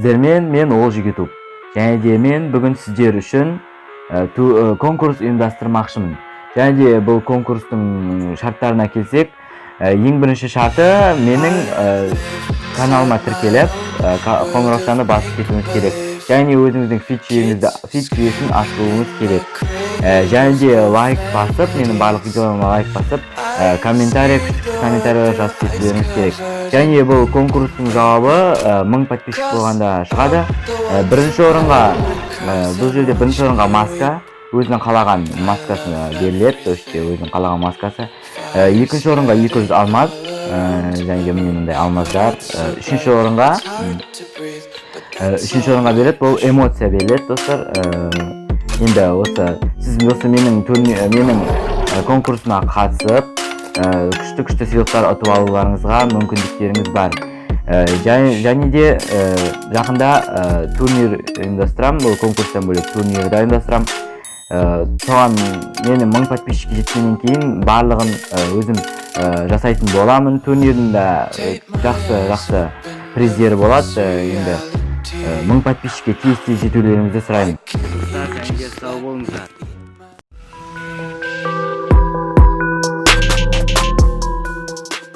Сіздермен мен, Олжик Ютуб. Және де мен бүгін сіздер үшін конкурс ұйымдастырмақшымын. Және де бұл конкурстың шарттарына келсек, ең бірінші шарты: менің каналыма тіркеліп, қоңыраушаны басып кетуіңіз керек және өзіңіздің фид жүйеңізді, фид жүйесін ашуыңыз керек. Және де лайк басып, менің барлық видеоларыма лайк басып, комментарий, күшті күшті комментарийлер жазып кетулеріңіз керек. Және бұл конкурстың жауабы 1000 подписчик болғанда шығады. Бірінші орынға, бұл жерде бірінші орынға маска, өзінің қалаған маскасы беріледі, то есть өзінің қалаған маскасы. Екінші орынға 200 алмаз, және де міне мындай алмаздар. Үшінші орынға беріледі, бұл эмоция беріледі, достар. Енді осы сіз осы менің конкурсыма қатысып, күшті күшті сыйлықтар ұтып алуларыңызға мүмкіндіктеріңіз бар. Және де жақында турнир ұйымдастырамын, бұл конкурстан бөлек турнир да ұйымдастырамын. Соған мені 1000 подписчикке жеткеннен кейін барлығын өзім жасайтын боламын. Турнирдің да жақсы жақсы приздері болады. Енді 1000 подписчикке тез тез жетулеріңізді сұраймын. Достар, және де сау болыңыздар.